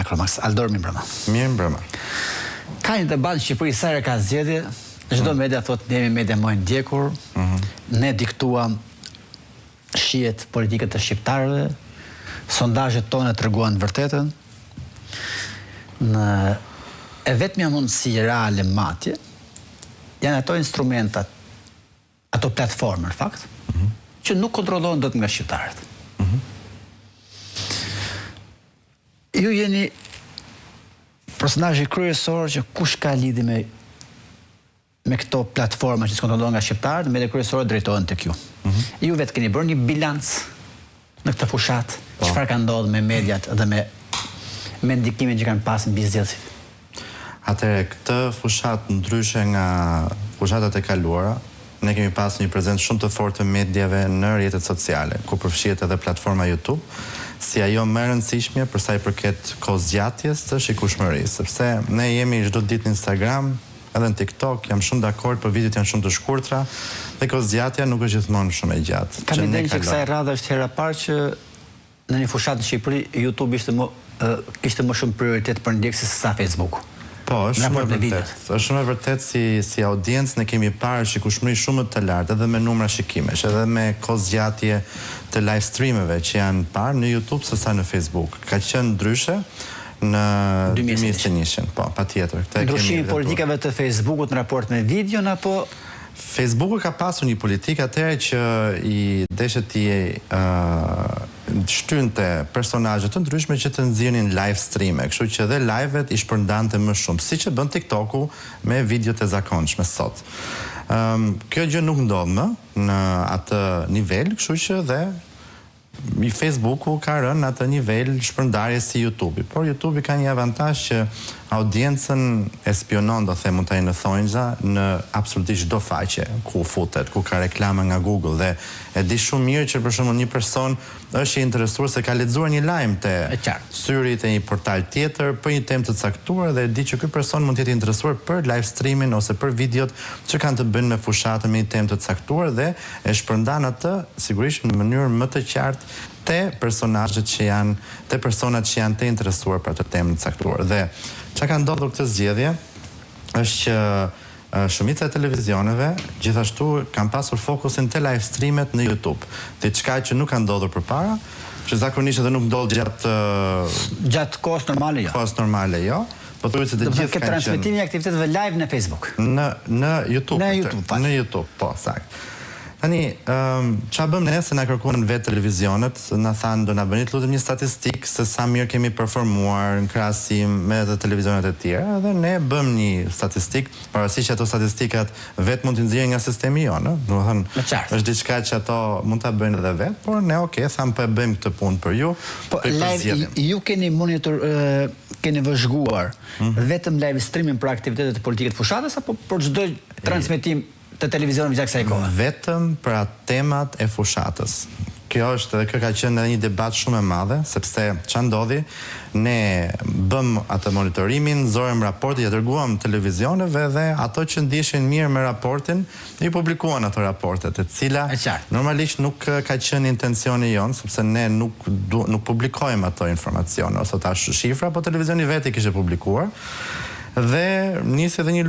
Macromax. Aldor, mirëmbrëma. Mirëmbrëma. Ka një debat në Shqipëri sa herë ka zgjedhje, çdo mm. media thotë ne jemi media më e ndjekur, mm -hmm. ne diktuam shijet politike të shqiptarëve, sondazhet tona treguan të vërtetën. Në e vetmja mundësi reale matje janë ato instrumentat, ato platforma në fakt, mm -hmm. që nuk kontrollohen dot nga shqiptarët. Mm -hmm. Ju jeni personazhi kryesor që kush ka lidhje me me këto platforma që s'kontrollohen nga shqiptarët, media kryesore drejtohen tek ju. Mm -hmm. Ju vetë keni bërë një bilanc në këtë fushatë, po. çfarë ka ndodhur me mediat dhe me me ndikimin që kanë pas mbi zgjedhësit? Atëherë, këtë fushatë ndryshe nga fushatat e kaluara, ne kemi pasur një prezencë shumë të fortë të mediave në rrjetet sociale, ku përfshihet edhe platforma YouTube, si ajo më e rëndësishmja për sa i përket kohëzgjatjes të shikueshmërisë, sepse ne jemi çdo ditë në Instagram, Edhe në TikTok jam shumë dakord, por videot janë shumë të shkurtra dhe kohëzgjatja nuk është gjithmonë shumë e gjatë. Kam idenë që kësaj radhe është hera e parë që në një fushatë në Shqipëri YouTube ishte më kishte më shumë prioritet për ndjekësit se sa Facebooku. Po, është shumë e vërtetë. Është shumë e vërtetë si si audiencë ne kemi parë shikueshmëri shumë më të lartë edhe me numra shikimesh, edhe me kohëzgjatje të live streameve që janë parë në YouTube se sa në Facebook. Ka qenë ndryshe, Në 2021-shin, po, patjetër. Këtë e kemi Ndryshimi i politikave të Facebookut në raport me videon apo Facebooku ka pasur një politikë atëherë që i deshte t'i shtynte personazhe të ndryshme që të nxirrnin live streame, kështu që dhe live-et i shpërndante më shumë, siç e bën TikToku me videot e zakonshme sot. Ëm kjo gjë nuk ndodh më në atë nivel, kështu që dhe Facebooku ka rënë në atë nivel shpërndarje si YouTube-i, por YouTube-i ka një avantazh që audiencën e spionon, do them unë tani në thonjza, në absolutisht çdo faqe ku futet, ku ka reklama nga Google dhe e di shumë mirë që për shembull një person është i interesuar se ka lexuar një lajm te syri te një portal tjetër për një temë të caktuar dhe e di që ky person mund të jetë i interesuar për live streamin ose për videot që kanë të bëjnë me fushatën me një temë të caktuar dhe e shpërndan atë sigurisht në mënyrë më të qartë te personazhet që janë, te personat që janë të interesuar për atë temë të caktuar. Dhe ça ka ndodhur këtë zgjedhje është që shumica e televizioneve gjithashtu kanë pasur fokusin te live streamet në YouTube, diçka që nuk ka ndodhur përpara, që zakonisht edhe nuk ndodh gjatë gjatë kohës normale jo. Kohës normale jo. Pothuajse të gjithë kanë qenë. Transmetimi i aktiviteteve live në Facebook. Në në YouTube. Në YouTube, fal. Në YouTube, po, saktë. Tani, ëm, ça bëmë ne se na kërkuan vetë televizionet, na thanë do na bëni të lutem një statistikë se sa mirë kemi performuar në krahasim me edhe televizionet e tjera dhe ne bëmë një statistikë, pavarësisht që ato statistikat vetë mund t'i nxjerrin nga sistemi jonë, ë, domethënë është diçka që ato mund ta bëjnë edhe vetë, por ne ok, thamë po e bëjmë këtë punë për ju, po i përzgjedhim. Ju keni monitor keni vëzhguar vetëm live streaming për aktivitetet politike të fushatës apo për çdo transmetim të televizioneve gjatë kësaj kohe? Vetëm për atë temat e fushatës. Kjo është edhe kjo ka qenë edhe një debat shumë e madhe, sepse ça ndodhi, ne bëmë atë monitorimin, nxorëm raportin, ia dërguam televizioneve dhe ato që ndiheshin mirë me raportin, I publikuan ato raportet, e cila normalisht nuk ka qenë intencioni jonë, sepse ne nuk nuk publikojmë ato informacione ose ato shifra, po televizioni vetë i kishte publikuar dhe nisi edhe një.